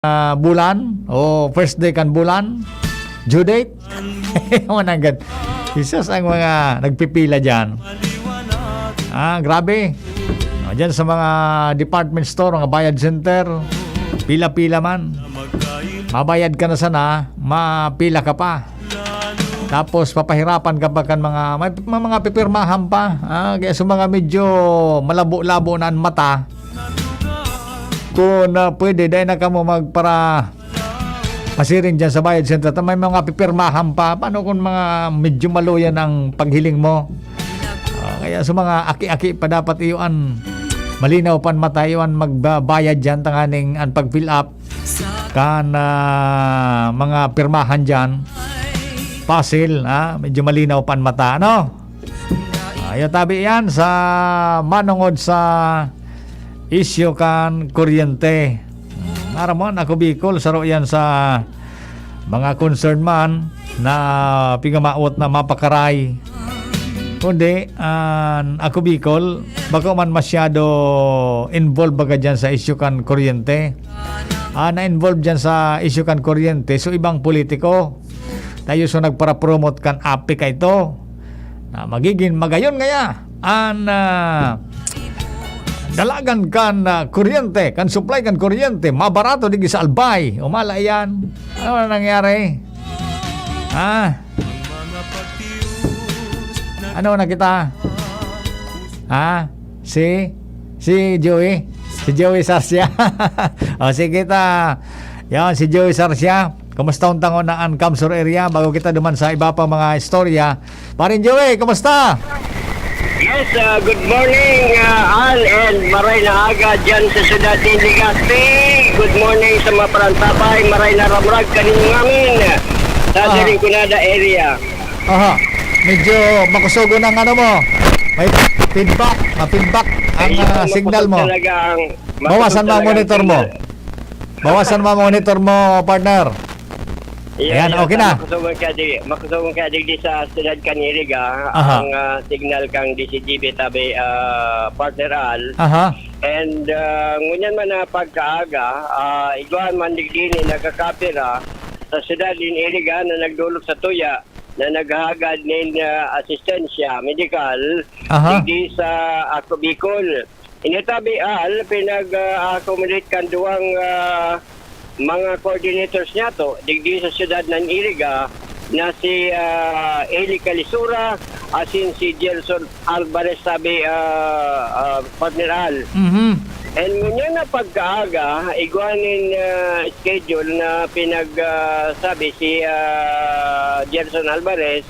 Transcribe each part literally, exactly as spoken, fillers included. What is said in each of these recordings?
ah, bulan o first day kan bulan, due date. Mananggad. Jesus, ang mga nagpipila diyan. Ah, grabe. O, diyan sa mga department store, mga bayad center, pila-pila man. Mabayad ka na sana, mapila ka pa. Tapos papahirapan ka pa kan mga, may, may mga pipirmahan pa. Ah, kaya sa mga medyo malabo-labo na ang mata, kung, ah, pwede, dai na kamo magpara-, pasiring diyan sa bayad center. Ta may mga pipirmahan pa. Paano kung mga medyo maluya na ang paghiling mo? Ah, kaya sa mga aki-aki pa, dapat iyo an malinaw pan mata, iyo an magbabayad diyan, tanganing an pag-fill up kan, ah, mga pirmahan diyan, pasil, ah, medyo malinaw pan mata, ano? Ayo tabi yan sa manongod sa isyu kan kuryente. Hmm, aram mo, Ako Bicol, saro yan sa mga concern man na pigamaot na mapakaray. Kundi, an Ako Bicol, bako man masyado involved baga dyan sa isyu kan kuryente. Ah, na-involve dyan sa isyu kan kuryente, so ibang politiko. Tayo so nagparapromote kan APEC kaito. Na magiging magayon ngaya an, ah, dalagan kan, ah, kuryente, kan supply kan kuryente, mabarato digdi sa Albay. Umala yan. Ano na nangyari? Ha? Ano na kita? Ha? Si, si Joey? Si Joey Sarsia? O, sige ta. Yan, si Joey Sarsia. Kumusta ang tangon na an Kamsur area? Bago kita duman sa iba pang mga istorya. Parin Joey, kumusta? Yes, ah, good morning, ah, Al, and maray na aga dyan sa siyudad ni Legazpi. Good morning sa mga parantabay, maray na ramrag kaninyo ngamin sa Aha. Rinconada area. Aha. Medyo makusogon ang ano mo. May feedback, ma-feedback ang, Ayun, ah, signal makusog mo. Talaga ang, Bawasan makusog mo ang talaga ang monitor mo. Signal. Bawasan mo ang monitor mo, partner. Iya, Ayan, iya, okay ta-, na. Makusog ang kaya di-, makusog ang kaya digdi sa siyudad kan Iriga, Aha. ang, ah, signal kang D C G B tabi, ah, partner Al. Aha. And, ah, ngunyan man na pagkaaga, ah, igwaan man digdi ni nagkakapira sa siyudad nin Iriga na nagdolok sa tuya na naghahagad nin, ah, asistensya medikal Aha. digdi sa Ako Bicol. Ini tabi, Al, pinag, ah, accommodate kan duwang, ah, mga coordinators niyato digdi sa siyudad ng Iriga na si, ah, Eli Calisura asin si Gerson Alvarez tabi, ah, ah, partner Al. Mhm. And ngunyan na pagkaaga, igwa nin, ah, schedule na pinag, ah, sabi si, ah, Gerson Alvarez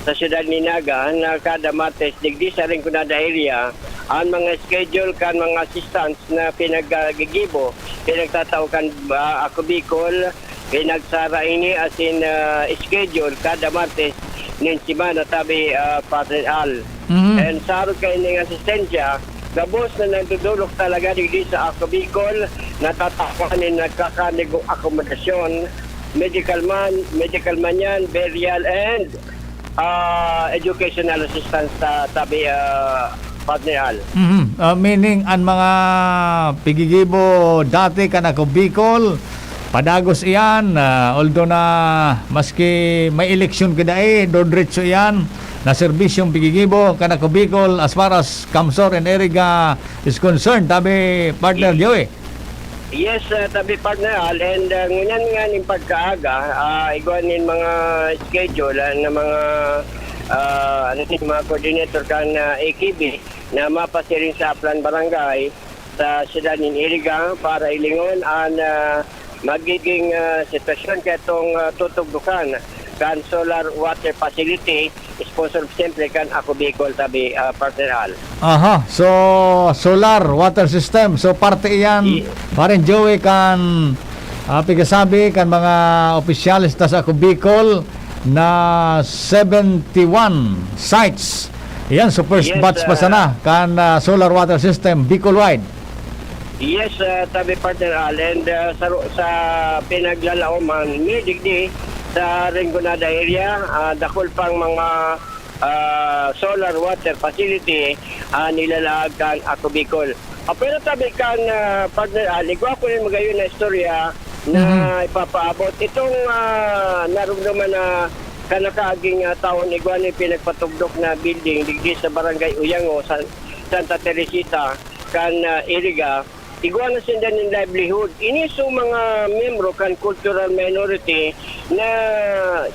sa siyudad ni Naga na kada Martes digdi sa Rinconada area, ang mga schedule kan mga assistants na pinaggigibo, pinagtatao kan, ah, Ako Bicol, pinagsara ini asin, ah, schedule kada Martes nin semana tabi, ah, Partner Al. Mhm. And sa arog kaini nga asistensya, gabos na nagdudulok talaga digdi sa Ako Bicol, natatawan nin nagkakanigo akomodasyon, medical man, medical man yan, burial and, ah, educational assistance sa tabi, ah, Partner Al. Mhm. Ah, meaning, an mga pigigibo dati kan Ako Bicol, padagos iyan, ah, although na maski may eleksyon kadai, dodretso iyan na serbisyong pigigibo kan Ako Bicol as far as Kamsor and Iriga is concerned, tabi, partner Yes. Joey. Yes, ah, tabi, partner Al, and, ah, ngunyan nga nin pagkaaga, ah, igwa nin mga schedule, ah, na mga, ah, ano ni, mga coordinator kan, ah, A K B na mapasiring sa Aplan Barangay sa siyudad nin Iriga para hilingon an, ah, magiging, ah, sitwasyon kaitong, ah, tutugdokan kan solar water facility, sponsor siyempre kan Ako Bicol tabi, ah, partner Al. Aha, so solar water system. So parte iyan, Ye- Paren Joey, kan, ah, pigasabi kan mga opisyales ta sa Ako Bicol na seventy-one sites. Iyan, so first Yes, batch pa ah, sana kan, ah, solar water system Bicol-wide. Yes, ah, tabi, partner Al, and, ah, sa, sa pinaglalaoman mi digdi sa Rinconada area, ah, dakul pang mga, ah, solar water facility, ah, nilalaag kan Ako Bicol. Ah, pero tabi kan, ah, partner Al, igwa ko nin magayon na istorya na Mhm. ipapaabot. Itong, ah, narumduman na kanakaaging, ah, taon, igwa na yung pinagpatugdok na building digdi sa Barangay Uyango, San-, Santa Teresita, kan, ah, Iriga. Igwa na sinda nin livelihood. Ini so mga miyembro kan cultural minority na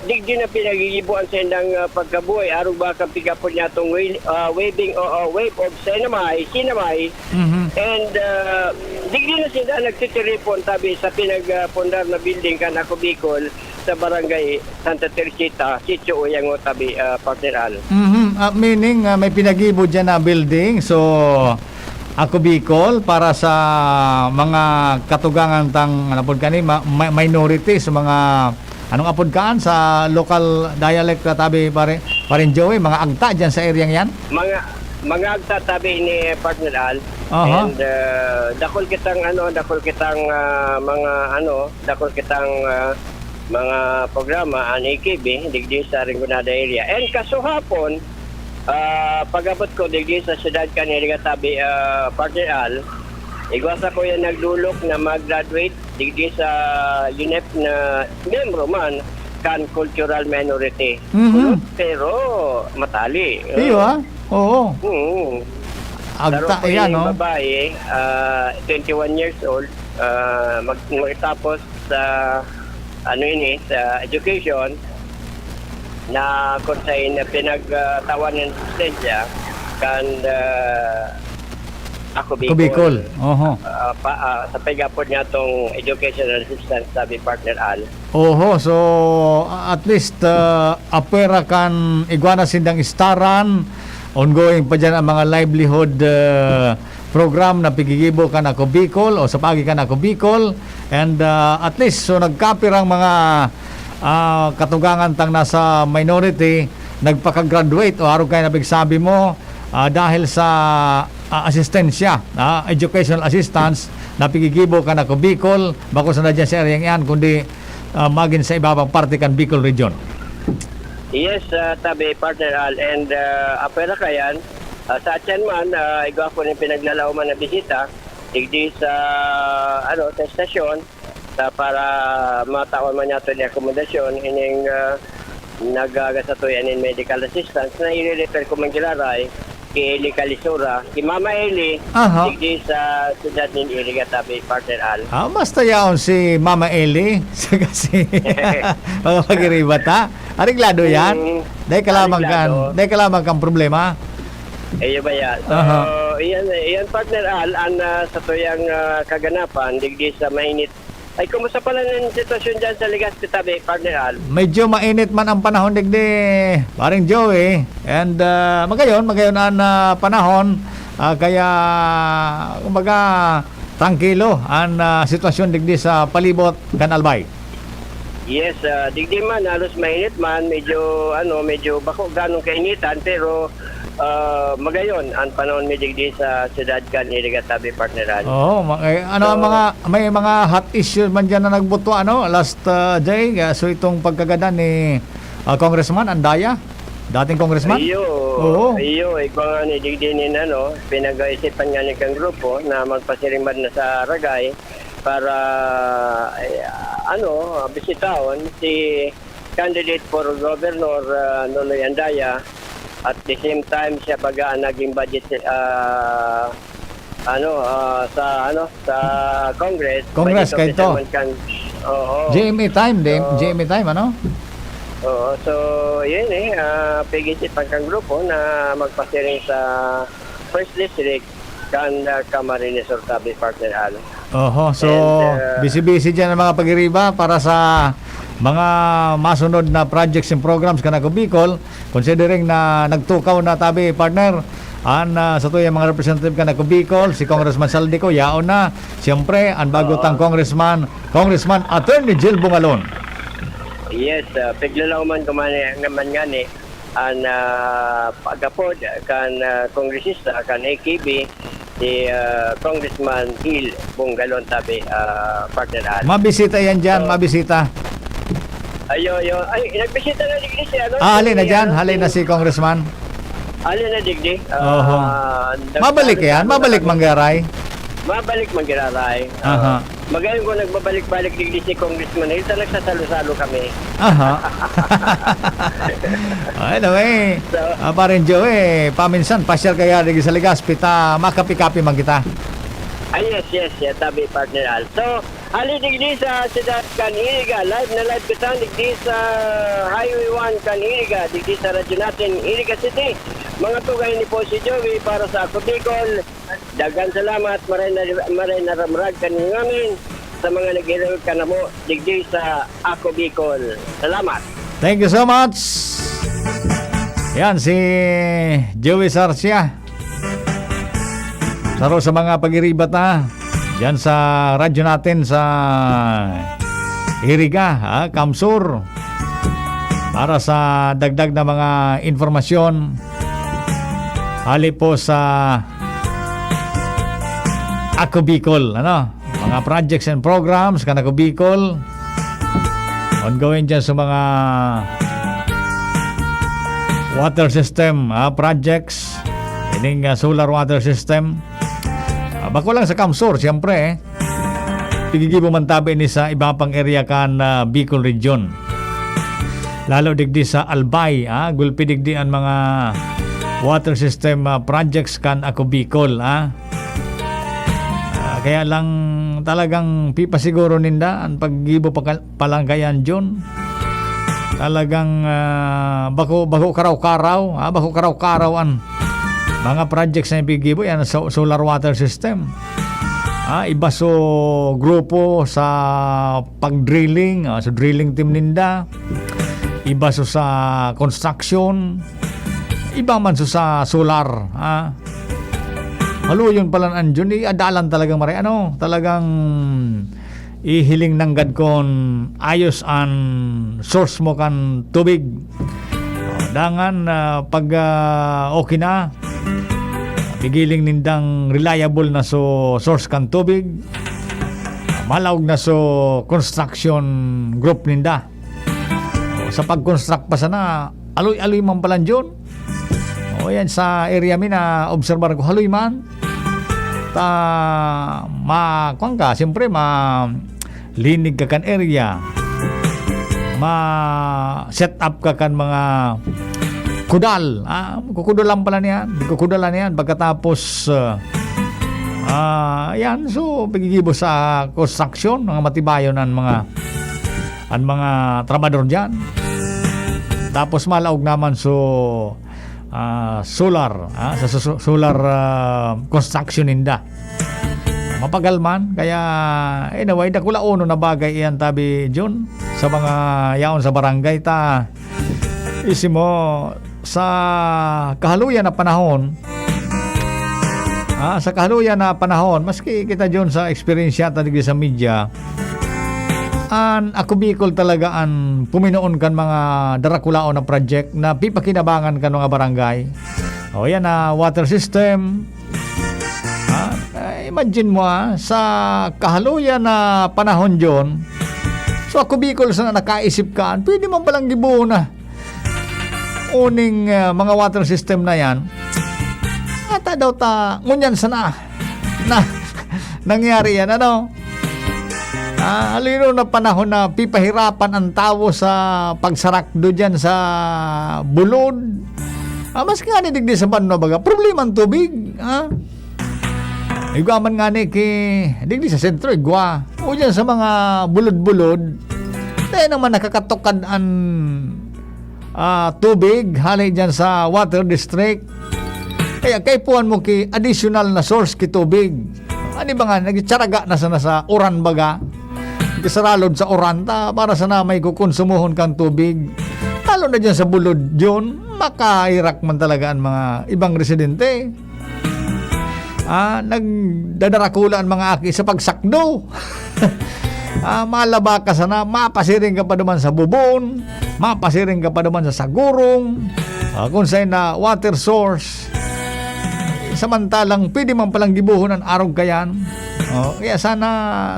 digdi na pinagigiboan sa indang, ah, pagkabuhay. Arog ba kan pigapod niya itong whale-, ah, waving, o, o, wave of sinamay, sinamay. Mhm. And, ah, digdi na sinda nagtitiripon, tabi sa pinagpundar na building kan Ako Bicol sa Barangay Santa Teresita, Sitio Uyango, tabi, ah, Partner Al. Mhm. Ah, meaning, ah, may pinagibo dyan na building. So, Ako Bicol, para sa mga katugangan tang, ano pod kani, ma-, ma-, minorities, mga, anong apod kaan sa local dialect, ah, tabi, pare, Parin Joey, mga agta dyan sa area yan? Mga, mga agta tabi ni Partner Al. Aha. And, ah, dakul kitang, ano, dakul kitang, ah, mga, ano, dakul kitang, ah, mga programa an A K B digdi sa Rinconada area. And kasuhapon, ah, pag-abot ko digdi sa siyudad kan Iriga tabi, ah, Partner Al, igwa sa kuya nagdulok na mag-graduate digdi sa UNEP na miyembro man kan cultural minority. Mhm. Kulot, pero matali. Iyo, ah. Oo. Mm. Agta Pero kung yan, yung no? babae, ah, twenty-one years old, ah, mag-, magtapos sa, ano ini, sa education, na kung sa in-, pinagtawan ng lisensya, kan, ah, Ako Ako Bicol. Bicol. Oho. Ah, pa, ah, sa pag-apod niya tong educational assistance, sabi Partner Al. Oho, so, a-, at least, ah, apwera kan igwa na sindang istaran, ongoing pa dyan ang mga livelihood, ah, program na pigigibo kan Ako Bicol o sa paagi kan Ako Bicol. And, ah, at least, so nagkapirang mga, ah, katugangan tang nasa minority, nagpaka-graduate o arog kaya na pigsabi mo, ah, dahil sa, ah, asistensya, ah, educational assistance na pigigibo kan Ako Bicol, bako sana dyan sa area yan, kundi, ah, magin sa ibabang parte kan Bicol Region. Yes, ah, tabi, Partner Al, and, ah, apwera kayan, ah, sa atyan man, ah, igwa ko ning pinaglalaoman na bisita, digdi sa, ano, sa estasyon, sa para matawan man niya ito ni akomodasyon, ining, ah, nagaga sa tuya nin medical assistance na i-refer ko man giraray ki Eli Calisura, ki Mama Eli, Aha. digdi sa siyudad nin Iriga tabi, Partner Al. Ah, basta yaon si Mama Eli, sa kasi mga pagiriba ta. Areglado yan. Mm. Dahil ka lamang kan, Areglado. dahil ka lamang kan problema. Iyo ba yan? So, Aha. iyan, iyan, Partner Al, an, ah, sa tuyang, ah, kaganapan, digdi sa mainit. Ay, kumusta pala ang sitwasyon dyan sa Legazpi tabi, Partner Al? Medyo mainit man ang panahon digdi, Paring Joey. And, ah, magayon, magayon ang, ah, panahon. Ah, kaya, kumbaga, trangkilo ang, ah, sitwasyon digdi sa palibot kan Albay. Yes, ah, digdi man, halos mainit man, medyo, ano, medyo bako ganong kainitan, pero, ah, magayon ang panahon mi digdi sa siyudad kan Iriga tabi, Partner Al. Oo, ma-, eh, ano ang So, mga, may mga hot issues man dyan na nagbuto, ano, last, ah, day, ah, so itong pagkagadan ni, ah, Congressman Andaya, dating congressman? Iyo, Oo. iyo, igwa nga ni digdi nin, ano, pinag-aisipan nga ni kang grupo na magpasiring man na sa Ragay para, eh, ano, bisitahon si candidate for governor, ah, Nonoy Andaya. At the same time, siya baga ang naging budget, ah, ano, ah, sa, ano, sa Congress, Congress, budget kayo officer to. man kan-, oo. G M A time, di-, So, G M A time, ano? Oo, so, yun eh, ah, pag-isip ang kang grupo na magpasiring sa First District kan, ah, Camarines Sur tabi, Partner Al. Oho, so, And, ah, busy-busy dyan ang mga pag-iriba para sa mga masunod na projects and programs kan Ako Bicol, considering na nagtukaw na tabi, partner, an, ah, sa tuyang mga representative kan Ako Bicol, si Congressman Saldico, yaon na. Siyempre, ang bago Oo. tang congressman, Congressman Attorney Jill Bungalon. Yes, ah, piglalaw man ko man, naman nga ni, an, ah, pag-apod kan, ah, kongresista, kan A K B, si, ah, Congressman Gil Bongalon tabi, ah, Partner Al. Mabisita yan dyan, So, mabisita. Ayo, ayo. Ay, nagbisita na digdi si, ano, Ah, halin na si, dyan, ano, halin na si, si Congressman. Halin na digdi. Oho. Ah, nag-, Mabalik nag-, yan, ano, mabalik nag-, manggaray. Mabalik manggaray. Aha. Ah, Magayon ko nagbabalik-balik digdi si Congressman Hilton, nagsasalo-salo kami. Aha. Anyway, So, ah, Parin Joey, paminsan, pasyal kaya digdi sa Legazpi ta, makapi-kapi man kita. Ah, yes, yes, yes, sabi, Partner Al. So, hali digdi sa siyudad kan Iriga, live na live kita digdi sa Highway one kan Iriga, digdi sa radyo natin, Iriga City. Mga tugay ni po si Joey para sa Ako Bicol. Daghang salamat, maray na, maray na ramrag kan ngamin sa mga naghirol kanamo digdi sa Ako Bicol. Salamat. Thank you so much. Yan si Joey Sarcia. Saro sa mga pag-iribat na dyan sa radyo natin sa Iriga, ha, Kamsur. Para sa dagdag na mga informasyon, hali po sa Ako Bicol, ano? Mga projects and programs kan Ako Bicol. Ongoing dyan sa mga water system, ah, projects. Ining, ah, solar water system. Ah, bako lang sa Kamsur, siyempre, eh. Pigigibo man tabi ni sa iba pang area kan, ah, Bicol Region. Lalo digdi sa Albay, ah, gulpi digdi an mga water system, ah, projects kan Ako Bicol, ah. Ah, kaya lang talagang pipasiguro ninda an paggibo pa, pa lang kayan, Jun. Talagang, ah, bako, bako karaw-karaw, ah, bako karaw-karaw an mga projects na ipigibo, yan, so, solar water system. Ah, iba so grupo sa pag-drilling, ah, so drilling team ninda. Iba so sa construction. Iba man so sa solar, ah. Haluyon pala an Jun, eh, adalan talagang maray, ano, talagang ihiling nanggad kon ayos an source mo kan tubig. O, dangan, ah, pag, ah, okay na, pigiling nindang reliable na so source kan tubig, malaog na so construction group ninda. O, sa pag-construct pa sana, aloy-aloy man pala, Jun. O, yan, sa area mi na obserbar ko, haloy man. Ta, ma, kwan ka, siyempre, ma, linig ka kan area. Ma, set up ka kan mga kudal. Ah, kukudalan pala niyan. Kukudalan niyan. Pagkatapos, ah, ah, yan. So, pigigibo sa construction, mga matibayon ang mga, ang mga trabador dyan. Tapos, malaog naman, so, ah, solar, ah, sa su-, solar, ah, construction ninda. Mapagal man, kaya anyway, dakula uno na bagay iyan, tabi, Jun, sa mga yaon sa barangay ta. Isimo, sa kahaluyan na panahon, ah, sa kahaluyan na panahon, maski kita, Jun, sa eksperyensya ta digdi sa media, an Ako Bicol talaga an puminoon kan mga darakulaon na project na pipakinabangan kan mga barangay. O yan na water system. Ha? Eh, imagine mo, ah, sa kahaluyan na panahon, Jun, so Ako Bicol sana nakaisip kan, pwede man palang gibohon na uning, ah, mga water system na yan. Ata daw ta, ngunyan sana na nangyari yan, ano? Ah, halino na panahon na pipahirapan ang tawo sa pagsarakdo dyan sa bulod. Ah, mas nga ni digdi sa banwa, baga, problema ang tubig, ah. Igwa man nga ni ki, digdi sa sentro, igwa. O dyan sa mga bulod-bulod, dahil naman nakakatukad ang, ah, tubig, hali dyan sa water district. Kaya kaipuhan mo ki additional na source ki tubig. Ano ba nga, nagtsaraga na sana sa uran baga? Kasaralod sa uran ta, para sana may kukonsumohon kang tubig. Lalo na dyan sa bulod, Jun, makairak man talaga ang mga ibang residente. Ah, nagdadarakula ang mga aki sa pagsakdo. Ah, malaba ka sana, mapasiring ka pa duman sa bubon, mapasiring ka pa duman sa sagurong, ah, kung saan na water source. Samantalang pwede man palang gibohon ang arog kayan. Oh, kaya sana,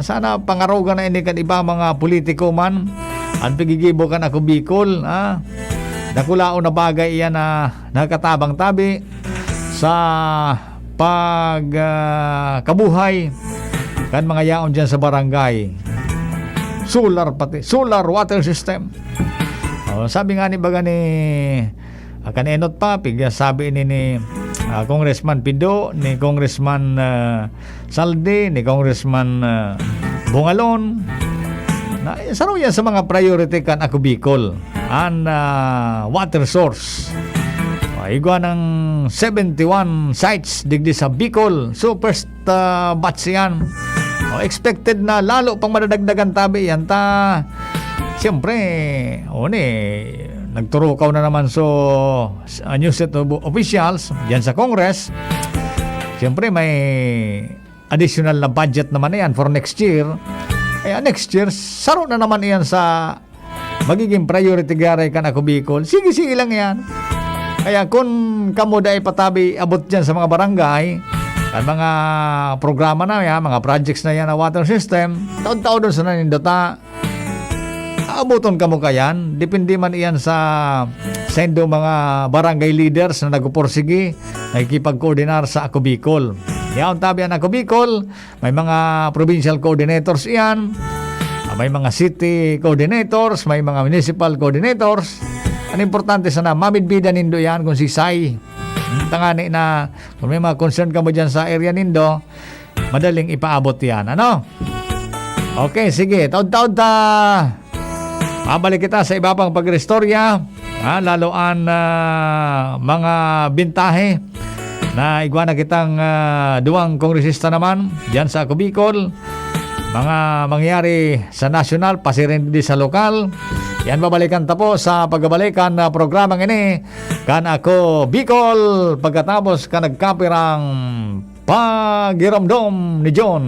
sana pangarogan na ini kan iba mga politiko man. Ang pigigibo kan Ako Bicol, ah. Dakulaon na bagay iyan na nagkatabang tabi sa pag, ah, kabuhay kan mga yaon diyan sa barangay. Solar pati, solar water system. Oh, sabi nga ni baga ni, ah, kan enot pa, pigya sabi ini ni, ah, Congressman Pido, ni Congressman, ah, Saldi, ni Congressman, ah, Bungalon, na, eh, saro yan sa mga priority kan Ako Bicol, an, ah, water source. Ah, igwa ng seventy-one sites digdi sa Bicol. So, first, ah, batch yan. Oh, expected na lalo pang madadagdagan tabi yan. Ta, siyempre, o ni, nagturukaw na naman so, s-, a new set of officials diyan sa Congress. Siyempre, may additional na budget naman na yan for next year. Kaya next year, saro na naman iyan sa magiging priority gyaray kan Ako Bicol. Sige, sige lang yan. Kaya kun kamo dai patabi abot dyan sa mga barangay, ang mga programa na yan, mga projects na yan, na water system, taon-taon doon sa nanindota. Aaboton kamo kayan. Depende man iyan sa, sa indo mga barangay leaders na nagpupursige, nakikipagkoordinar sa Ako Bicol. Yaon tabi an Ako Bicol, may mga provincial coordinators iyan, ah, may mga city coordinators, may mga municipal coordinators. Ang importante sana, mamidbidan nindo yan kung sisay. Hmm, tangani na, kung may mga concern kamo dyan sa area nindo, madaling ipaabot yan. Ano? Okay, sige. Taod-taod ta. Mabalik kita sa iba pang pag-istorya. Ha, lalo an, ah, mga bintahe na igwa na kitang, ah, duwang kongresista naman diyan sa Ako Bicol. Mga mangyayari sa nasyonal, pasiring di sa lokal. Yan, babalikan ta po sa pagbabalikan na programang ini, kan Ako Bicol, pagkatapos kan nagkapirang pagiromdom ni John.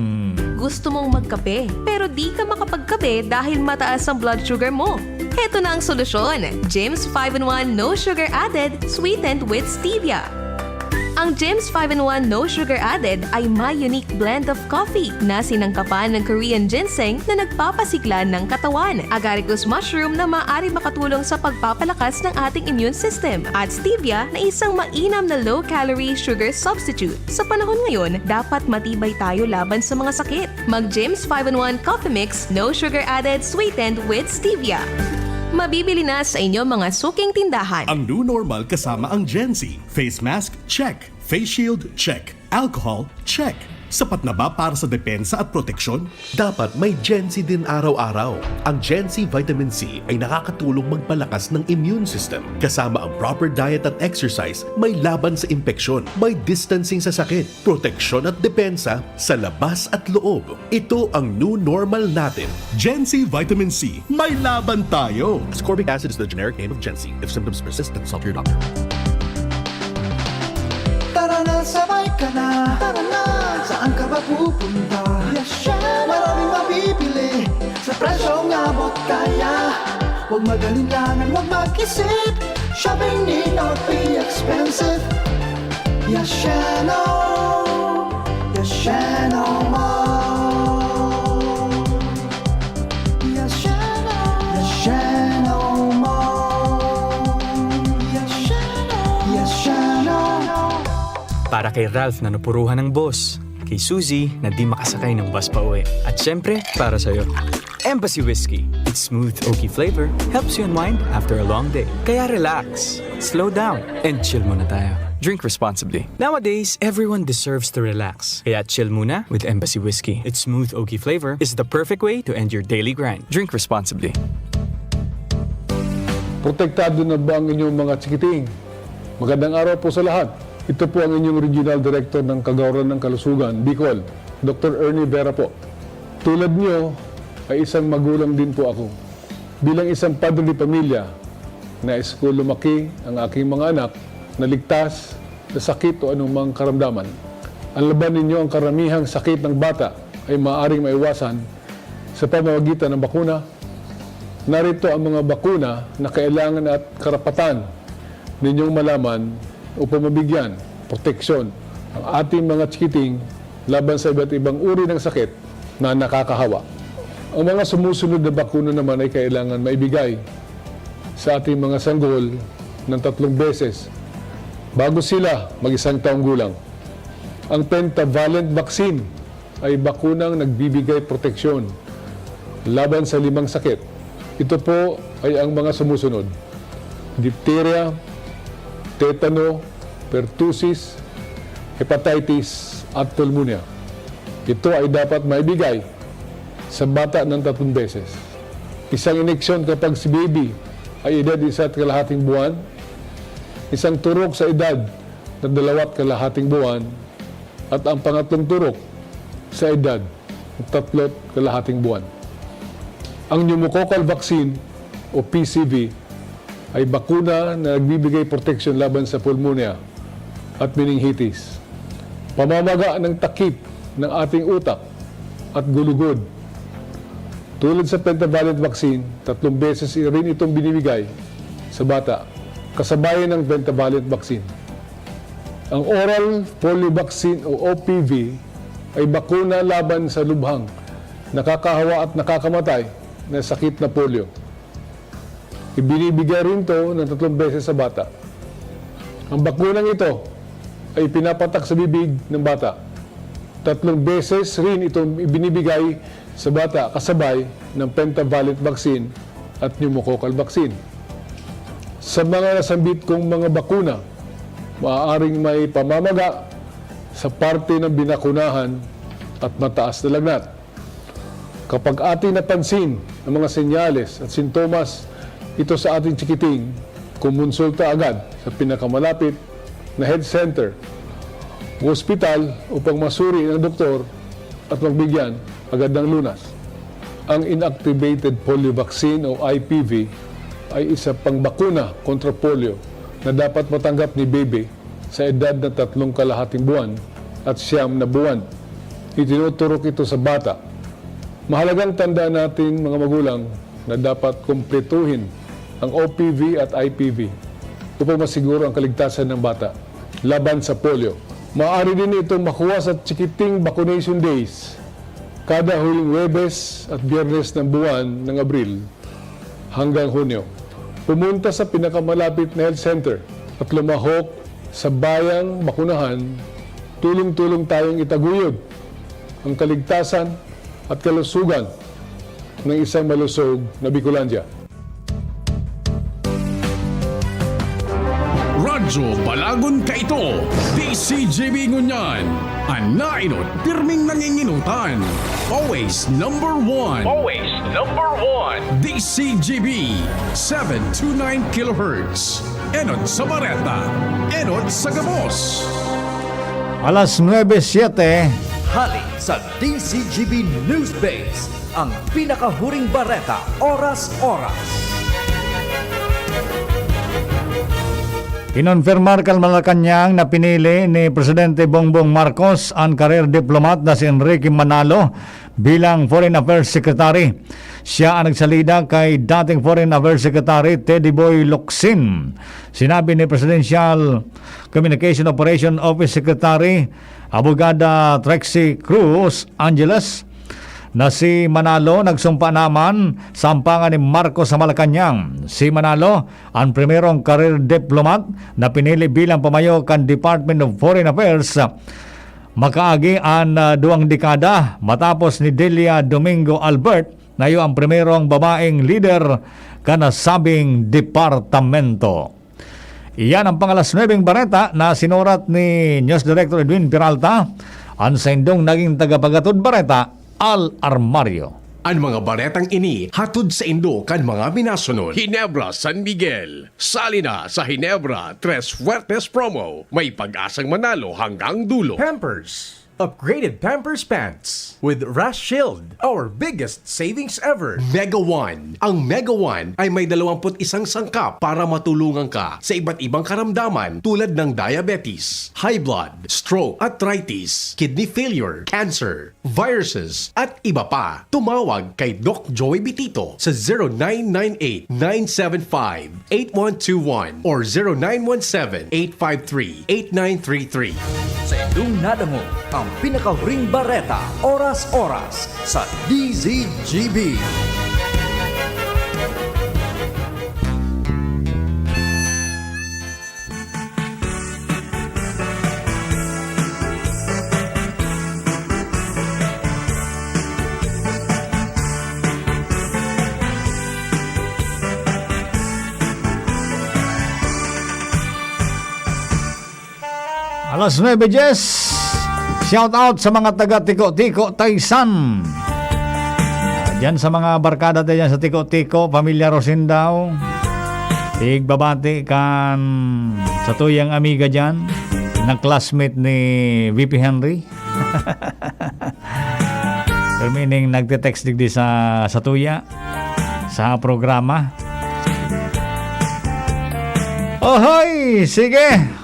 Gusto mong magkape, pero di ka makapagkape dahil mataas ang blood sugar mo? Heto na ang solusyon, James five in one No Sugar Added, sweetened with stevia. Ang James five in one No Sugar Added ay may unique blend of coffee na sinangkapan ng Korean ginseng na nagpapasigla ng katawan, agaricus mushroom na maaari makatulong sa pagpapalakas ng ating immune system, at stevia na isang mainam na low-calorie sugar substitute. Sa panahon ngayon, dapat matibay tayo laban sa mga sakit. Mag James five in one Coffee Mix, no sugar added, sweetened with stevia. Mabibili na sa inyong mga suking tindahan. Ang new normal kasama ang Gen Z. Face mask, check. Face shield, check. Alcohol, check. Sapat na ba para sa depensa at proteksyon? Dapat may Gen Z din araw-araw. Ang Gen Z Vitamin C ay nakakatulong magpalakas ng immune system. Kasama ang proper diet at exercise, may laban sa impeksyon, may distancing sa sakit, proteksyon at depensa sa labas at loob. Ito ang new normal natin. Gen Z Vitamin C, may laban tayo! Ascorbic acid is the generic name of Gen Z. If symptoms persist, then consult your doctor. Tara na, sabay ka na. Tara na, saan ka ba pupunta? Yasheno! Maraming mabibili sa presyong abot kaya. Huwag mag-alinlangan, huwag mag-isip. Shopping need not be expensive. Yasheno! Yasheno Mall! Yasheno! Yasheno Mall! Yasheno! Yasheno! Para kay Ralph na napuruhan ng boss, kay Suzy na di makasakay ng bus pa uwi, at syempre, para sa'yo. Embassy Whiskey. Its smooth, oaky flavor helps you unwind after a long day. Kaya relax, slow down, and chill muna tayo. Drink responsibly. Nowadays, everyone deserves to relax. Kaya chill muna with Embassy Whiskey. Its smooth, oaky flavor is the perfect way to end your daily grind. Drink responsibly. Protektado na ba ang inyong mga chikiting? Magandang araw po sa lahat. Ito po ang inyong Regional Director ng Kagawaran ng Kalusugan, Bicol, Doktor Ernie Vera po. Tulad niyo, ay isang magulang din po ako. Bilang isang padre de pamilya, nais ko lumaki ang aking mga anak na ligtas sa sakit o anumang karamdaman. Ang laban ninyo, ang karamihang sakit ng bata ay maaaring maiwasan sa pamamagitan ng bakuna. Narito ang mga bakuna na kailangan at karapatan ninyong malaman upang mabigyan proteksyon ang ating mga chikiting laban sa iba't ibang uri ng sakit na nakakahawa. Ang mga sumusunod na bakuna naman ay kailangan maibigay sa ating mga sanggol ng tatlong beses bago sila mag-isang taong gulang. Ang pentavalent vaccine ay bakunang nagbibigay proteksyon laban sa limang sakit. Ito po ay ang mga sumusunod: diphtheria, tetano, pertussis, hepatitis, at pulmonya. Ito ay dapat maibigay sa bata ng tatlong beses. Isang ineksyon kapag si baby ay edad isa at kalahating buwan, isang turok sa edad na dalawa at kalahating buwan, at ang pangatlong turok sa edad na tatlo at kalahating buwan. Ang pneumococcal vaccine o P C V ay bakuna na nagbibigay proteksyon laban sa pulmonya at meningitis, pamamaga ng takip ng ating utak at gulugod. Tulad sa pentavalent vaccine, tatlong beses rin itong binibigay sa bata, kasabayan ng pentavalent vaccine. Ang oral polio vaccine o O P V ay bakuna laban sa lubhang nakakahawa at nakakamatay na sakit na polio. Ibinibigay rin ito ng tatlong beses sa bata. Ang bakunang ito ay pinapatak sa bibig ng bata. Tatlong beses rin itong ibinibigay sa bata kasabay ng pentavalent vaccine at pneumococcal vaccine. Sa mga nasambit kong mga bakuna, maaaring may pamamaga sa parte ng binakunahan at mataas na lagnat. Kapag ating napansin ang mga senyales at sintomas ito sa ating chikiting, kumonsulta agad sa pinakamalapit na health center o ospital upang masuri ng doktor at magbigyan agad ng lunas. Ang inactivated polio vaccine o I P V ay isa pang bakuna kontra polio na dapat matanggap ni baby sa edad na tatlong kalahating buwan at siyam na buwan. Itinuturok ito sa bata. Mahalagang tandaan natin, mga magulang, na dapat kumpletuhin ang O P V at I P V upang masiguro ang kaligtasan ng bata laban sa polio. Maaari din itong makuha sa chikiting vaccination days kada huling Huwebes at Biyernes ng buwan ng Abril hanggang Hunyo. Pumunta sa pinakamalapit na health center at lumahok sa bayang bakunahan. Tulong-tulong tayong itaguyod ang kaligtasan at kalusugan ng isang malusog na Bicolandia. Radyo Balagon kaito, D C G B ngunyan. An naenot, pirming nanginginutan. Always number one. Always number one. D C G B, seven two nine kilohertz. Enot sa bareta. Enot sa gabos. Alas nuebe siete. Hali sa D C G B News Base, ang pinakahuring bareta, oras-oras. Kinonfirmar kan Malacañang na pinili ni Presidente Bongbong Marcos an career diplomat na si Enrique Manalo bilang Foreign Affairs Secretary. Siya ang nagsalida kay dating Foreign Affairs Secretary Teddy Boy Locsin. Sinabi ni Presidential Communication Operation Office Secretary Abogada Trixie Cruz Angeles na si Manalo nagsumpa naman sa ampangan ni Marcos sa Malacañang. Si Manalo, ang primerong career diplomat na pinili bilang pamayo kan Department of Foreign Affairs, makaagi an ah, duwang dekada matapos ni Delia Domingo Albert na iyo ang primerong babaeng lider kan nasabing departamento. Iyan ang pangalas nuebeng bareta na sinurat ni News Director Edwin Peralta, an saindong naging tagapagatod bareta, Al Armario. An mga baretang ini hatod saindo kan mga minasunod: Ginebra San Miguel, sali na sa Ginebra Tres Fuertes Promo, may pag-asang manalo hanggang dulo. Pampers, upgraded Pampers Pants with Rash Shield, our biggest savings ever. Mega One. Ang Mega One ay may dalawampu't isang sangkap para matulungan ka sa iba't ibang karamdaman tulad ng diabetes, high blood, stroke, arthritis, kidney failure, cancer, viruses, at iba pa. Tumawag kay Doc Joey Bitito sa zero nine nine eight, nine seven five, eight one two one or zero nine one seven, eight five three, eight nine three three. Sa indong nadangog ang pinakahuring bareta, oras-oras sa D Z G B. Alas nuebe dies. Shout out sa mga taga Tiko-Tiko, Taysan. Ah, diyan sa mga barkada tayo diyan sa Tiko-Tiko, Pamilya Rosindao. Igbabati kan sa tuyang amiga diyan, na classmate ni V P Henry. Pero meaning, nagte-text digdi sa, sa tuya, sa programa. Ohoy! Sige!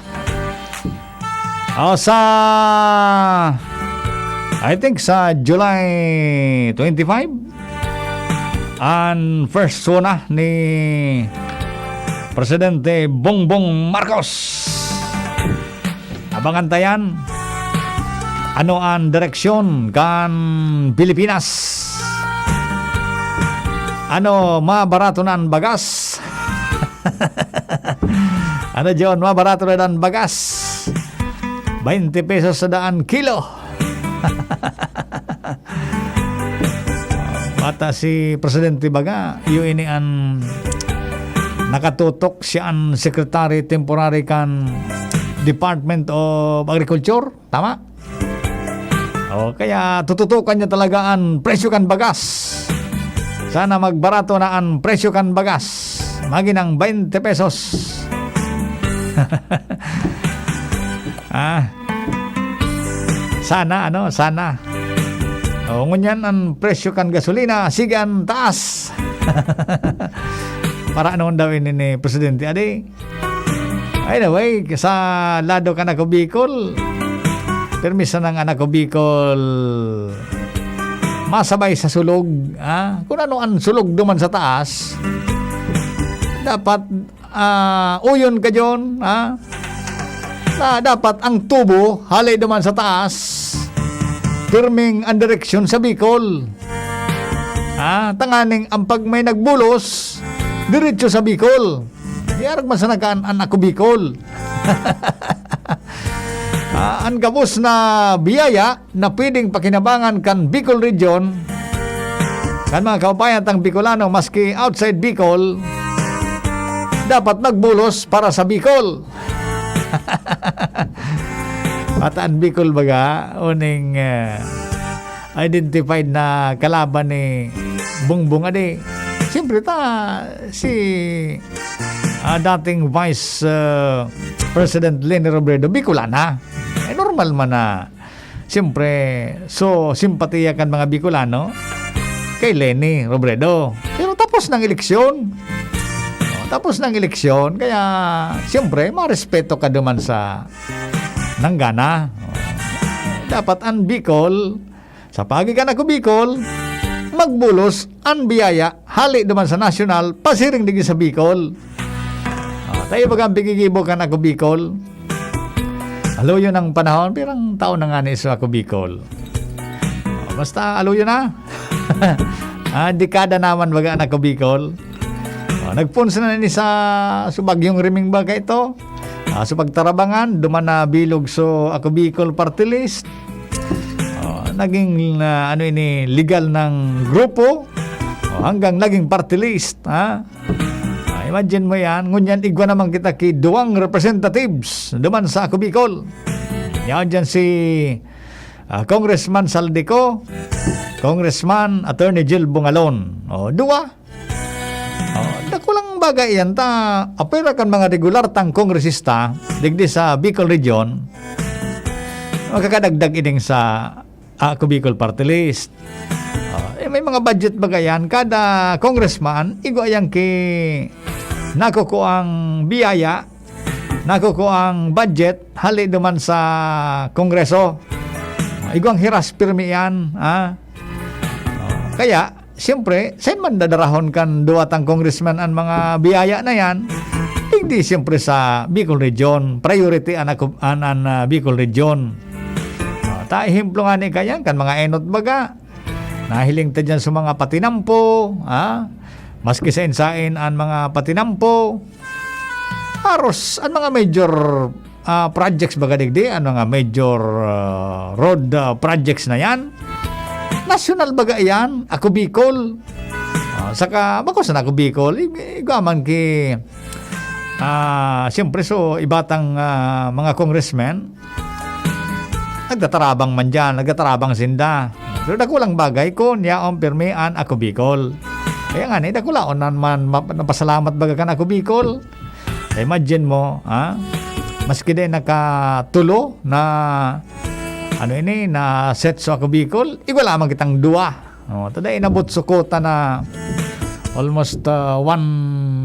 O, sa, I think sa July twenty-five, an first SONA ni Presidente Bongbong Marcos. Abangan ta yan. Ano an direksyon kan Pilipinas? Ano, mabarato na an bagas? Ano, John? Mabarato na an bagas? Baynte pesos sa daan kilo. Ata si Presidente baga, iyo ini an nakatutok, siya an secretary temporary kan Department of Agriculture. Tama? O, kaya tututukan niya talaga an presyo kan bagas. Sana magbarato na an presyo kan bagas. Magin ang baynte pesos. Ah. Sana, ano, sana. O, ngunyan an presyo kan gasolina, sige an taas. Para noon daw ini ni Presidente. Adi, anyway, sa lado kan Ako Bicol, permi sanang an Ako Bicol masabay sa sulog, ah. Kung ano an sulog duman sa taas, dapat, ah, uyon ka diyon, ah. Na dapat ang tubo hale duman sa taas, pirming ang direksyon sa Bicol. Ah, tanganing ang pag may nagbulos, diretso sa Bicol. Diarag man sana kan an Ako Bicol. Ah, an gabos na biyaya na pwedeng pakinabangan kan Bicol Region, kan mga kababayan tang Bicolano, maski outside Bicol, dapat magbulos para sa Bicol. At an Bicol baga, uning, eh, identified na kalaban ni Bongbong, adi. Siyempre ta, si, ah, dating Vice, ah, President Leni Robredo, Bicolana. Eh, normal man na, siyempre, so, simpatiya kan mga Bicolano kay Leni Robredo. Pero tapos ng eleksyon. O, tapos ng eleksyon, kaya, siyempre, marespeto ka duman sa nanggana. O, dapat an Bicol, sa paagi kan Ako Bicol, magbulos an biyaya hale duman sa nasyonal, pasiring digdi sa Bicol. O, tayo baga an pigigibo kan Ako Bicol. Aluyon ang panahon, pirang taon na ngani sa Ako Bicol. O, basta aluyon na. Ah, dekada naman baga an Ako Bicol. O, nagpunsa na ni sa, sa Bagyong Riming ba kaito? Ah, sa pagtarabangan, duman na bilog so Ako Bicol Party List. O, naging, ah, ano ini, legal ng grupo. O, hanggang naging party list, ha? Ah, imagine mo yan. Ngunyan, igwa naman kita ki duwang representatives duman sa Ako Bicol. Yan dyan si, ah, Congressman Saldico, Congressman Attorney Jill Bungalon. O, duwa. O, dakulang bagay yan ta, apira kan mga regular tang kongresista, digdi sa Bicol Region, makakadagdag ining sa Ako Bicol Party List. O, eh, may mga budget baga yan. Kada congressman, igwa yan ki nakukuang biyaya, nakukuang budget, hali duman sa Kongreso. O, igwang hiras pirmi yan, ha? O, kaya, siyempre, sain man dadarahon kan duwa tang congressman an mga biyaya na yan? Hindi, siyempre, sa Bicol Region. Priority an, ako, an, an, ah, Bicol Region. O, ta, ehemplo nga ni kayan, kan mga enot baga, nahiling ta dyan sa mga patinampo, ha? Maski sain-sain an mga patinampo, haros an mga major, ah, projects baga digdi, an mga major, ah, road, ah, projects na yan, nasyonal baga yan, Ako Bicol. Ah, saka, bako sana Ako Bicol, ig-, igwa man ki, ah, siyempre, so, iba tang, ah, mga congressmen, nagtatarabang man diyan, nagtatarabang sinda. Pero dakulang bagay kun yaon pirmi an Ako Bicol. Kaya nga, ni dakulaon na man map-, napasalamat baga kan Ako Bicol. Imagine mo, ha? Maski dai nakatulo na, ano ini, na set sa Ako Bicol, igwa lamang kitang duwa. Oh, tada inabot sa quota na almost, ah, one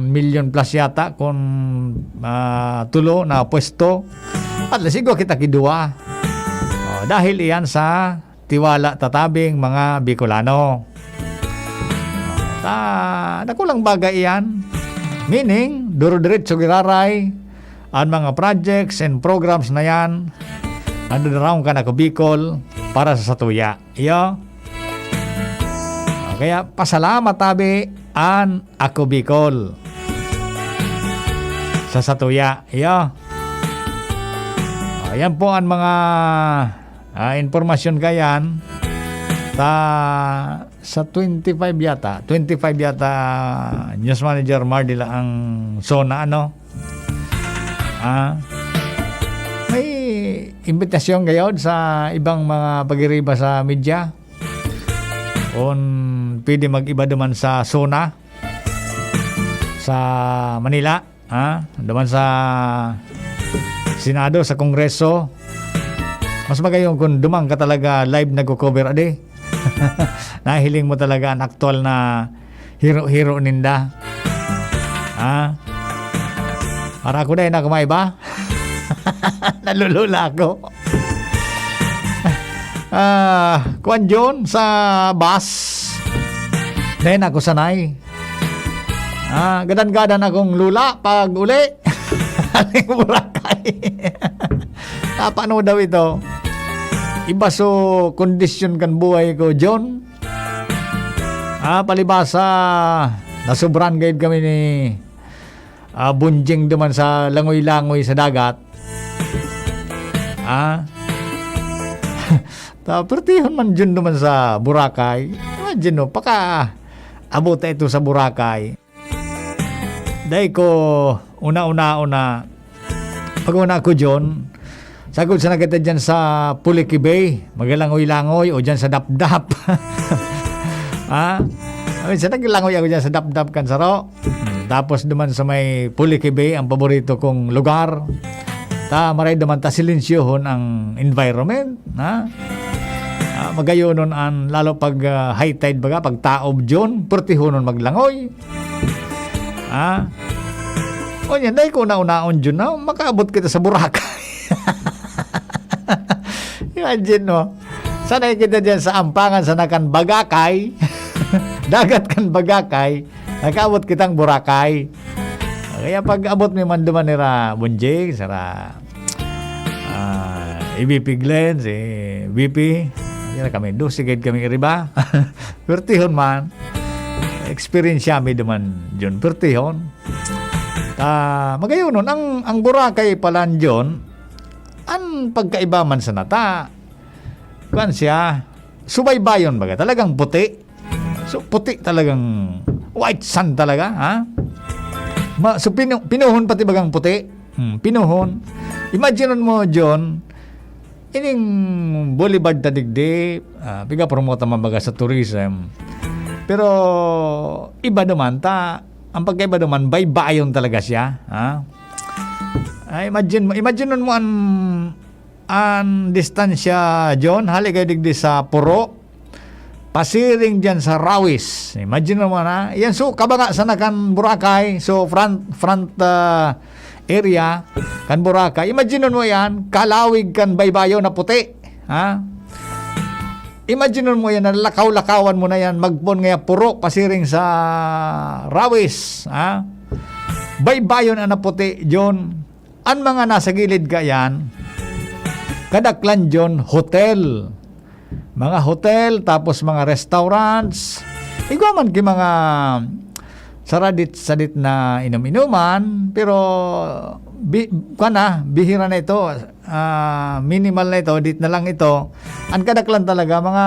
million plus yata kung, ah, tulo na pwesto. At least, igwa kita kiduwa. Oh, dahil iyan sa tiwala tatabing mga Bicolano. Ta, dakulang bagay iyan. Meaning, duro-diretso giraray, ang mga projects and programs na yan, nadadaraong kan Ako Bicol para sa satuya. Iyo. Kaya pasalamat tabi an Ako Bicol sa satuya. Iyo. Ayan po ang mga, ah, impormasyon kayan. Ta, sa twenty-five yata, twenty-five yata, News Manager Mardila ang zona, ano? Ah, may imbitasyon gayod sa ibang mga pagiriba sa media. Kung pwede mag-iba duman sa zona, sa Manila, ha? Duman sa Senado, sa Kongreso, mas magayon kung duman ka talaga live nagko-cover, adi. Nahiling mo talaga ang aktual na hiro-hiro ninda. Ha? Para ako na, ako maiba. Nalulula ako. Ah, kuwan, John, sa bus. Dahil ako sanay. Ah, gadan-gadan akong lula pag uli. Aling Boracay. Ah, paano daw ito? Iba so kondisyon kan buhay ko, John. Ah, palibasa, nasobran gayud kami ni, ah, Bunjing duman sa langoy-langoy sa dagat. Ah? Ta, pertihon man Jun duman sa Boracay. Imagine, no, paka abot na ito sa Boracay. Dai ko una-una-una. Pag una ko, Jun, sagkod sana kita dyan sa Puliki Bay, maglangoy-langoy, o dyan sa Dapdap. Ha? Ay, sa naglangoy ako dyan sa Dapdap kan saro. Hmm, tapos duman sa may Puliki Bay, ang paborito kong lugar. Ta, maray duman ta silensyohon ang environment, ha? Ah, magayonon an, lalo pag, ah, high tide baga, pag taob June, pertihonon maglangoy. Ha? O yan, dai ko una-unaon June na makaabot kita sa Boracay. Imagine mo, sanay kita dyan sa ampangan sa nakan Bagakay. Dagat kan Bagakay. Nakaabot kitang Boracay. Kaya pag abot mi man duman nira Bunjing, sara, ah, E V P Glenn, si V P, yun na kami, dosi gayud kami iriba. Pertihon man. Eksperyensya mi duman, Jun. Pertihon. Ta, magayonon, ang, ang Boracay pala, Jun, ang pagkaiba man sa nata, kuwan siya, subaybayon baga, talagang puti. So, puti talagang white sand talaga, ha? Ma-, so, pinu-, pinuhon pati bagang puti. Hmm, pinuhon. Imagine mo, John, ining boulevard ta digdi, ah, piga-promote man baga sa tourism. Pero iba naman ta, ang pagkaiba naman, baybayon talaga siya, ha? Ah, imagine mo, imagine mo an, an distansya, John, hali kayo digdi sa Puro, pasiring diyan sa Rawis. Imagine mo na, yan, so, kabanga sana kan Boracay, so, front, front, ah, area kan Boracay. Imagine mo yan, kalawig kan baybayon na puti. Ha? Imagine mo yan, nalakaw-lakawan mo na yan, magpon ngaya Puro, pasiring sa Rawis. Ha? Baybayon na puti, John. An mga nasa gilid kayan, kadaklan John, hotel. Mga hotel, tapos mga restaurants. Igwa man ki mga saradit-sadit na inom-inuman, pero bi-, kuwan na, bihira na ito, ah, minimal na ito, dit na lang ito. Ang kadaklan talaga, mga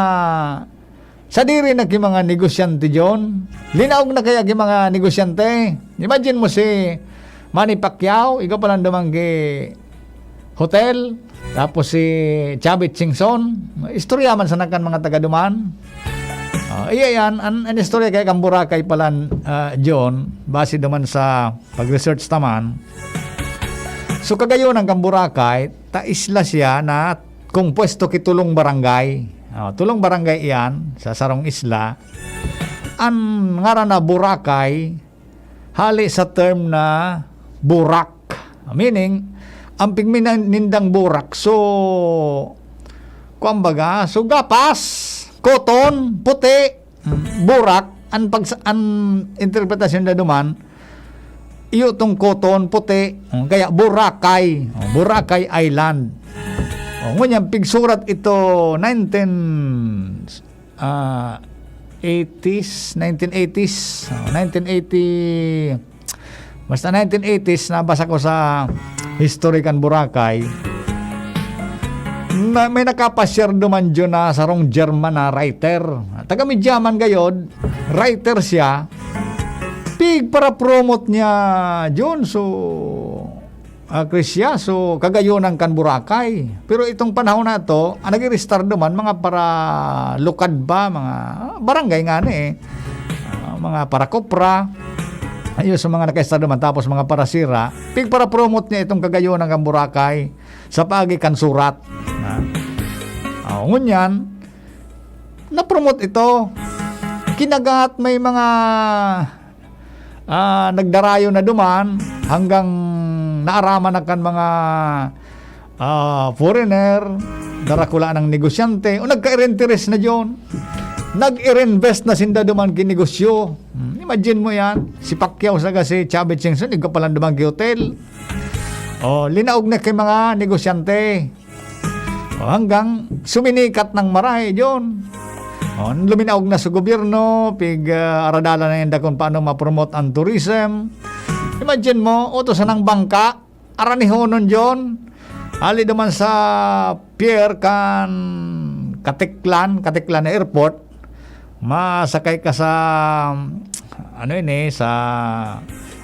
sadiri na ki mga negosyante, John. Linaog na kaya ki mga negosyante. Imagine mo si Manny Pacquiao, igwa pa lang duman ki Hotel, tapos si Chavit Singson. Istorya man sana kan mga taga duman. Ah, iya yan, an, an istorya kay kan Boracay pala, ah, John, base duman sa pag-research ta man. So, kagayonan kan Boracay, ta isla siya na kompuesto ki tulong barangay. Ah, tulong barangay iyan sa sarong isla. An ngaran na Boracay, hali sa term na burak. Meaning, an pigmi na nindang burak. So, kuwan baga, so gapas, cotton, puti, mm, burak, an pagsa-, an interpretasyon na duman, iyo tong cotton, puti, mm, kaya Boracay, oh, Boracay Island. Oh, ngunyan, pigsurat ito, nineteen, ah, eighties, nineteen eighties, oh, nineteen eighty, basta nineteen eighties, nabasa ko sa history kan Boracay. Na, may nakapasyar duman dyan na sarong German na writer. Taga-media man gayod, writer siya. Pig para promote niya, John, so, ah, Krisya, so, kagayonan kan Boracay. Pero itong panahon na to, ang nag-i-restart duman, mga para lukad ba, mga, ah, barangay nga na eh. Ah, mga para kopra. Ayun, sa mga naka-start duman, tapos mga para sira. Pig para promote niya itong kagayonan kan Boracay sa paagi kan surat. Ah. Oh, ngunyan, na-promote ito. Kinagat may mga, ah, nagdarayo na duman hanggang naaraman na kan mga, ah, foreigner, darakula ng negosyante, o nagka-interes na diyon. Nag-irinvest na sinda duman ki negosyo. Hmm, imagine mo yan. Si Pacquiao saka si Chavit Singson, igwa pa lang duman ki hotel. Oh, linaog na kay mga negosyante. Oh, hanggang suminikat ng maray, John. Oh, luminaog na sa gobyerno, pig, ah, aradalan na yun da kung paano ma-promote ang tourism. Imagine mo, utosan ng bangka, aranihonon, John. Ali duman sa pier kan Caticlan, Caticlan Airport. Masakay ka sa, ano yun eh, sa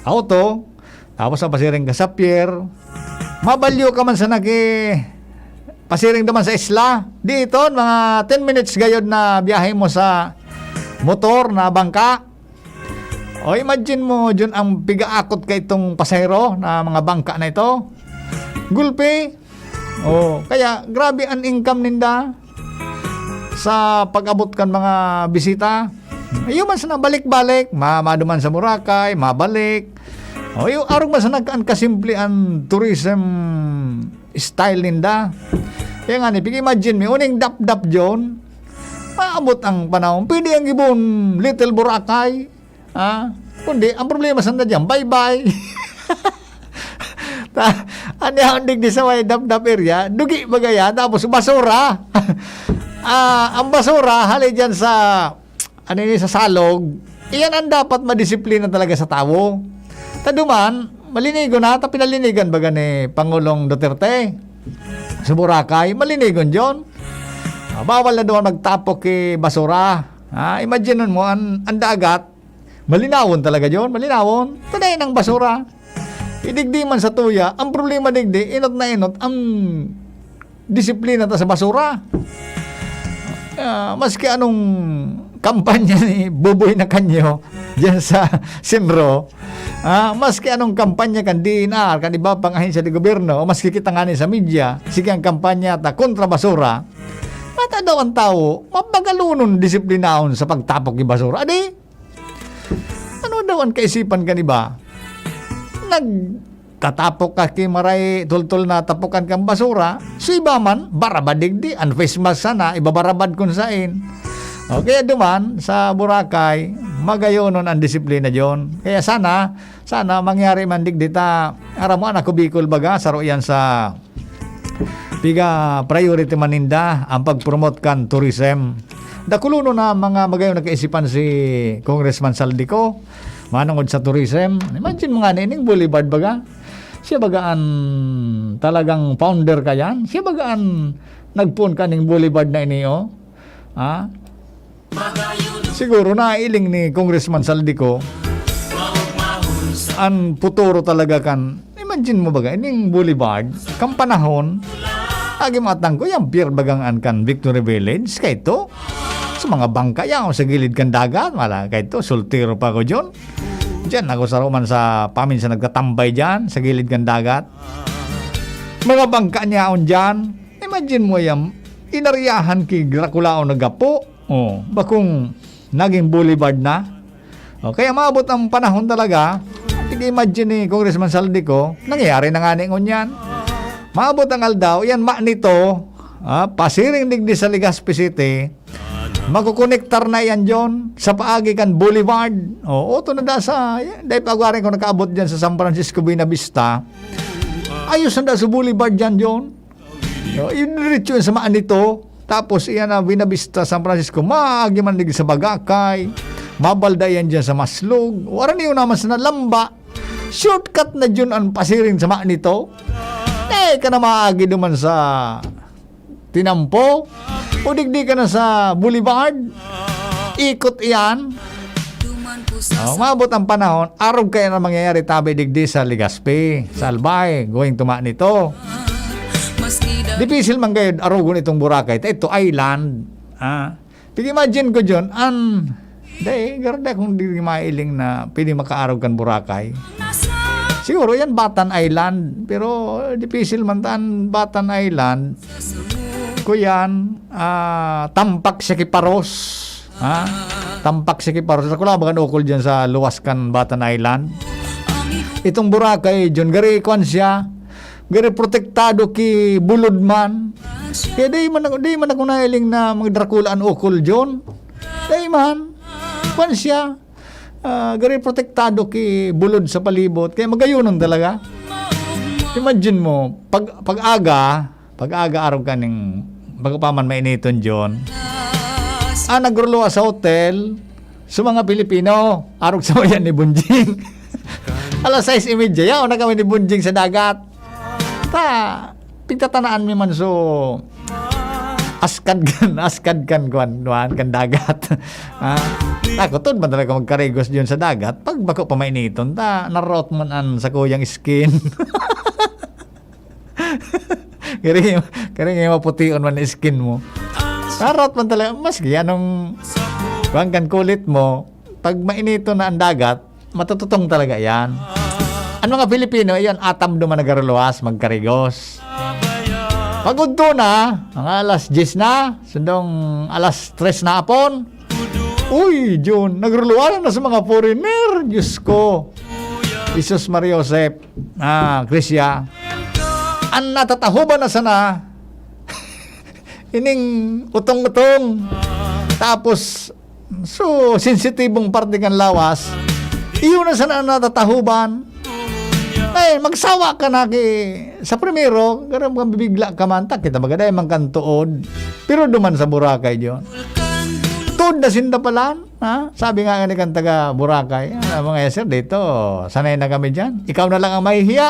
auto. Tapos, ah, pasiring ka sa pier. Mabalyo ka man sana ki-, pasiring duman sa isla. Di iton, mga ten minutes gayod na biyahe mo sa motor na bangka. O, imagine mo, Jun, ang pigaakot ka itong pasahero na mga bangka na ito. Gulpi. Oh, kaya grabe ang income ninda sa pag-abot kan mga bisita. Iyo man sana balik-balik, ma-, maduman sa Boracay, mabalik. O, iyo, arog man sana kan kasimple ang tourism style ninda. Kaya nga ni, pag-imagine mi, uning dapdap, John, maabot ang panahon, pwede ang gibon, Little Boracay. Ah, kundi, ang problema sanda diyan, bye-bye. Ta-, ano yan, digdi sa may dapdap area, dugi bagaya, tapos basura. Ah, ang basura, hali dyan sa, ano yun, sa salog, iyan ang dapat madisiplina talaga sa tawo. Ta duman, malinigon na, ta pinalinigan baga ni Pangulong Duterte sa Boracay, malinigon, John. Ah, bawal na duman magtapok ki basura. Ah, imagine mo, ang, ang dagat, malinawon talaga, John, malinawon. Taday ng basura. Idigdi man sa tuya, ang problema digdi, inot na inot, ang disiplina ta sa basura. Ah, maski anong kampanya ni Boboy Nakanyo diyan sa Sinro, ah, maski anong kampanya kan D N R, kan iba pang ahensya de gobyerno, o maski kita ngani sa media, sige ang kampanya ta kontra basura, mata daw ang tawo, mabagalonon, disiplinahon sa pagtapok ng basura. Adi, ano daw ang kaisipan kan iba? Nagtatapok ka ki maray tultol na tapokan kan basura. So iba man, barabad digdi. Ang face mask sana, ibabarabad kun sain. O, kaya duman, sa Boracay, magayonon ang disiplina diyon. Kaya sana, sana mangyari man digdi ta, aram mo, anak ko Bicol baga, saro yan sa piga priority man ninda ang pag-promote kan tourism. Dakulonon na mga magayon na kaisipan si Congressman Saldico manungod sa tourism. Imagine mo nga nining boulevard baga. Siya baga an talagang founder ka yan? Siya baga an nagpoon ka ning boulevard na ini, oh? Ha? Siguro nailing ni Congressman Saldico an futuro talaga kan Imagine mo baga, ining boulevard, kan panahon, agi matang ko, yang pier bagang an kan Victory Village, kaito. Sa mga bangka yan, sa gilid kan dagat, wala, kaito, soltero pa ko dyan. Diyan, ako sa Roman sa paminsan nagtatambay dyan, sa gilid kan dagat. Mga bangka niya on dyan. Imagine mo yan, inaryahan ki Dracula o nagapo. Oh, bakong naging boulevard na. O, kaya maabot ang panahon talaga, tig-imagine ni Congressman Zaldy ko, nangyayari na nga ni ngunyan. Maabot ang aldaw, yan ma nito, ah, pasiring digdi sa Legazpi City, makukonektar na yan dyan sa paagi kan Boulevard. Oo, ito na da sa, yan, dahil pag-uwarin ko nakaabot dyan sa San Francisco Buena Vista, ayos na da sa Boulevard dyan dyan. No, yun diretso yun sa maan nito. Tapos, iyan na Buena Vista, San Francisco. Maagi man digdi sa Bagakay. Mabalda yan dyan sa Maslog. Wala niyo naman sa Nalamba. Shortcut na dyan ang pasiring sa maan nito. Eh, ka na maagi duman sa Tinampo. O digdi ka na sa Boulevard. Ikot iyan. Oh, maabot ang panahon, arog kaya na mangyayari tabi digdi sa Legazpi, sa Albay, going to Manito. Dipisil man kayo arogon itong Boracay, ta ito island. Ah, pag-imagine ko dyan, an, dai, garda kung di mailing na pwede makaarog kan Boracay. Siguro yan, Batan Island, pero dipisil man tan Batan Island. Kuyan, ah, tampak siya ki Paros. Ha? Tampak siya ki Paros. Sa kulabagan ukol dyan sa luwas kan Batan Island. Itong Boracay, John, gari kwan siya. Gari protektado ki bulod man. Kaya di man, di man ako nailing na magdrakula an ukol, John. Di man. Kwan siya. Ah, gari protektado ki bulod sa palibot. Kaya magayonon talaga. Imagine mo, pag, pag-aga, pag-aga arog kaning bago pa man mainiton, John. Ah, nagruluwa sa hotel, sa mga Pilipino, arog sa bayan ni Bunjing. Alas sais y media, yaon na kami ni Bunjing sa dagat. Ta, pigtatanaan mi man so, askad kan, askad kan, kuwan, kuwan, kan dagat. Ah, takot man talaga magkarigos diyon sa dagat. Pag bako pa mainiton, ta, narot man an sakuyang skin. Kaya, kaya nga mapution man ang skin mo. Narot man talaga, maski anong kuwan kan kulit mo, pag mainito na ang dagat, matututong talaga yan. Ang mga Pilipino, iyan, atam duman nagaruluwas, magkarigos. Pag udto na, mga alas diyes na, sundong alas tres na apon, uy, Jun, nagruluwaran na sa mga foreigner. Diyos ko. Jesus Maria Josep. Ah, Krisya. Ang natatahuban na sana, ining utong-utong. Tapos, so, sensitibong parte kan lawas. Iyo na sana ang natatahuban. Ay, magsawa ka na ki, sa primero, ganun kang bibigla ka man, ta, kita maganda yung mga kantuod. Pero duman sa Boracay, Diyon. Tuod na sinda palan, ha? Sabi nga ni kan taga Boracay, "Ah, mga sir, dito, sanay na kami dyan. Ikaw na lang ang mahihiya."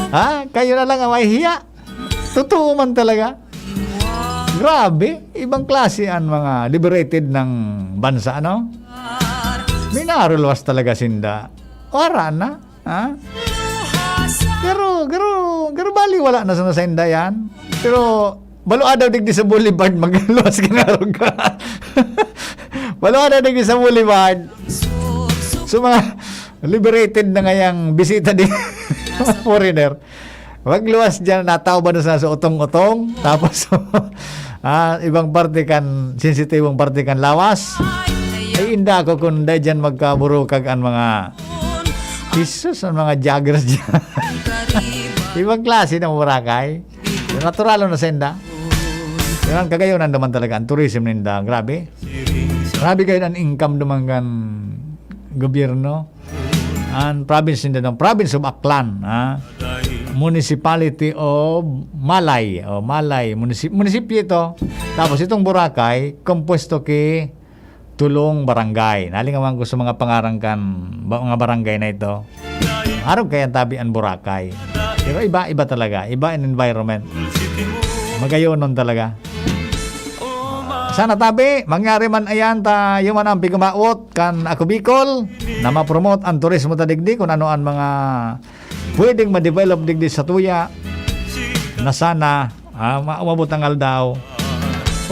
Ha? Kayo na lang ang mahihiya. Totoo man talaga. Grabe, ibang klase ang mga liberated ng bansa, ano? Minaruluwas talaga sinda. Wara na, ha? Pero, pero, pero bali, wala na sana sa inda yan. Pero, balo adaw digdi sa Boulevard, magluwas ka na arog ka. Balo adaw digdi sa Boulevard. So, mga liberated na ngayang bisita din, mga foreigner. Magluwas dyan, natao ba na sa, sa utong-utong? Tapos, ah, ibang parte kan, sensitibong parte kan lawas. Ay, inda ako kung dahil dyan magkaburukag ang mga, Jesus, ang mga joggers dyan. Ibang klase ng Boracay. Natural na senda. Yan ang kagayonan naman talaga. Ang tourism ninda, grabe. Grabe kayo ang income naman kan gobyerno. Ang province ninda ng province of Aklan, ha? Municipality of Malay. O, Malay. Munisip-, munisipyo ito. Tapos itong Boracay, kompuesto ki tulong barangay. Nalingawan ko sa mga pangaran kan ba-, mga barangay na ito. Arog kaya tabi ang Boracay. Pero iba, iba talaga. Iba ang environment. Magayonon talaga. Ah, Sana tabi, mangyari man ayan ta, iyo man ang pigumawot kan Ako Bicol, na ma-promote ang turismo ta digdi, kung ano ang mga pwedeng ma-develop digdi sa tuya, na sana, ah, ma-, umabot ang aldaw,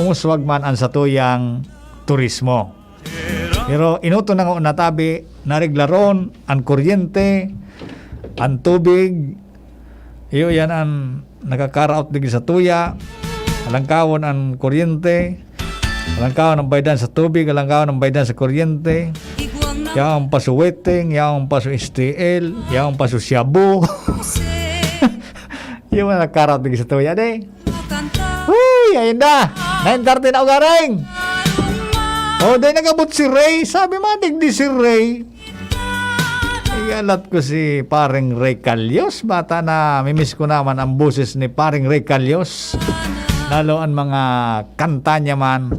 umuswag man ang satuyang turismo. Pero inuto na nga natabi, nareglaron ang kuryente, ang tubig, iyo yan ang nakakaraot digdi sa tuya, alangkawon ang kuryente, alangkawon ang baydan sa tubig, alangkawon ang baydan sa kuryente, yaon pa sa weteng, yaon pa sa S T L, yaon pa sa shabu. Iyo man nakakaraot digdi sa tuya, de. Uy, ayun na. Nine thirty na ugaring. O, di nagabot si Ray. Sabi mo, digdi si Ray. Igalat ko si Paring Ray Calyos. Bata na, mimiss ko naman ang boses ni Paring Ray Calyos. Lalo ang mga kanta niya man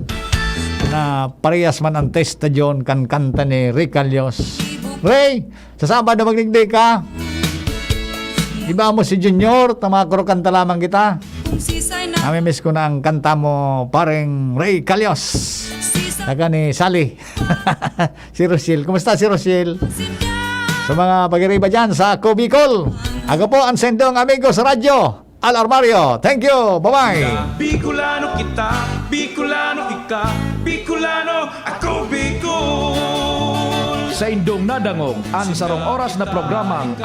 na parehas man ang testa John kan kanta ni Ray Calyos. Ray, sa Sabado magdigdi ka. Iba mo si Junior, ta mga kurukanta lamang kita. Namimiss ko na ang kanta mo, Paring Ray Calyos. Taga ni Sally. Si Rochelle. Kumusta si Rochelle? Sa mga pag-iriba dyan sa Ako Bicol. Ako po ang sendong amigo sa radyo, Al Armario. Thank you. Bye-bye. Bicolano kita, Bicolano ika, Bicolano ako, Bicol. Sa indong nadangog, ang sarong oras na programang